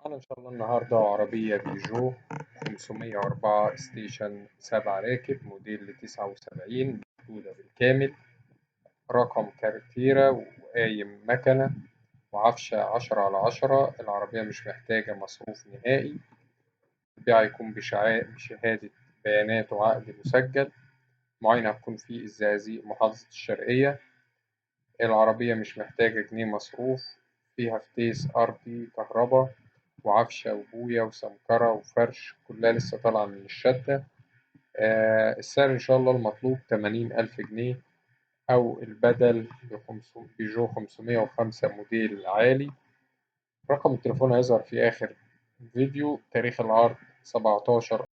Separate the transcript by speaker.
Speaker 1: معانا إن شاء الله النهاردة عربية بيجو 504 ستيشن 7 راكب موديل 79، محدودة بالكامل، رقم كارتيرة وقايم مكنة وعفشة 10 على 10. العربية مش محتاجة مصروف نهائي. البيع هيكون بشهادة بيانات وعقد مسجل. معاينة هتكون في الزقازيق محافظة الشرقية. العربية مش محتاجة جنيه مصروف، فيها فتيس أرضي كهربا وعفشة وبوية وسمكرة وفرش، كلها لسه طالعة من الشدة. السعر إن شاء الله المطلوب 80,000 جنيه أو البدل بيجو 505 موديل عالي. رقم التليفون هيظهر في آخر فيديو. تاريخ العرض 17.